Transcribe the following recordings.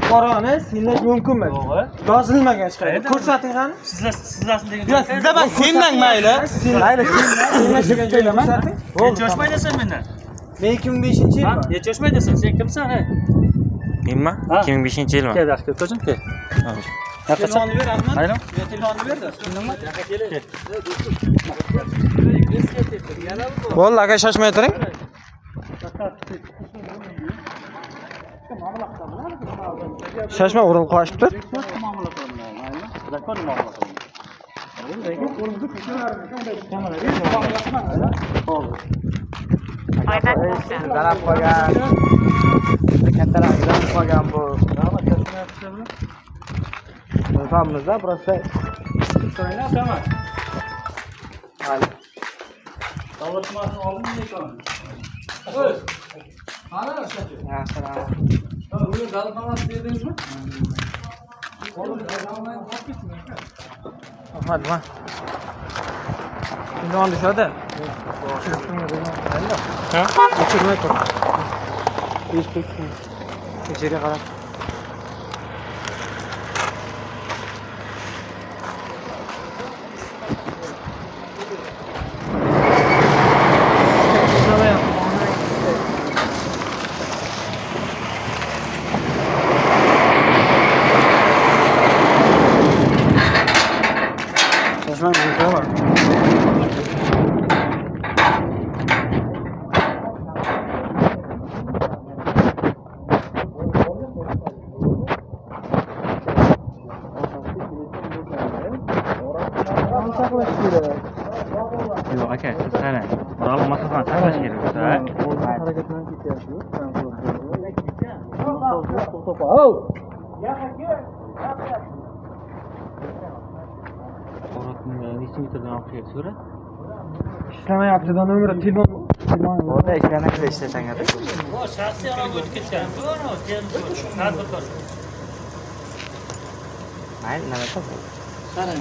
Fuqaroni senlash mumkin emas. Yozilmagan hech qayerda. Ko'rsating qani. Sizlasin degan. Yo'q, sizda bak sendan mayli. Mayli, Senlash degan joyni ko'rsating. Necha yoshmaydasan mendan? Men 2005-yilman. Ha? Necha yoshmaydasan? Sen kimsan, he? Nima? Ha. 2005-yilmi? Kel, yoqqa kel, kel. Telefonni ber, Ahmad. Mayli. Telefonni ber-da. Bo'ldi, aka, shoshmay turing. Shoshma, urilib qochibdi. Zanab qolgan. Kattalar zanab qolgan bu. Insonmizda, просто Mayli. Davlatmasini oldinmi lekin? Yaxshi, rahmat. Davlatnomasi dedingizmi? Ahmad, nima? Telefon tushadi. Ha? O'chirmay tur. Ichida qarab. Shoshmang, bor. Saqlash kerak. Yo'q, aka, siz qarang. Oraliq masofani saqlash kerak, ha? Harakatlanib ketyapti. To'xtab qol. Necha metrdan olib keldi surat? Ishlamayapti, nomeri telefon. Bo'ldi, ishlamaydi, ishlasang. Bu shaxsiy odam o'tib ketgan. To'g'ri, Mayli, nima qilib? Qarang,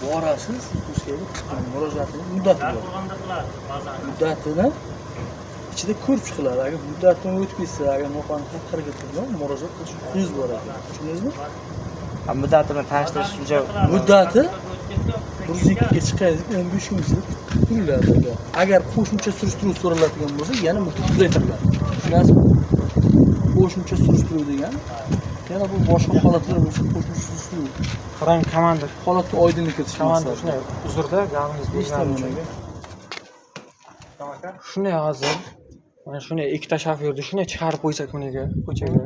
borasiz, o'sha chiqqan murojaatingiz muddati bor. Muddatini ichida ko'rib chiqiladi. Agar muddatini o'tib ketsa, agar noqonuniy harakat qilsa, murojaat qilish huquqingiz bor ekan. Tushundingizmi? Muddatini tanishtirish uchun Muddati 102 ga chiqqaningizda 15 kun ichida ko'riladi. Agar qo'shimcha surishtiruv so'raladigan bo'lsa, yana muddat uzaytiriladi. Tushunasizmi? Qo'shimcha surishtiruv degani yana bu boshqa holatlar bo'yicha qo'shimcha surishtiruv. Qarang, komandir. Holatga oydinlik kiritish Komandir maqsadida. shunday uzrda gapingiz bo'lgani uchun. Eshitaman aka. Shunday hozir mana shunday ikkita shofyorni shunday chiqarib qo'ysak buniga ko'chaga.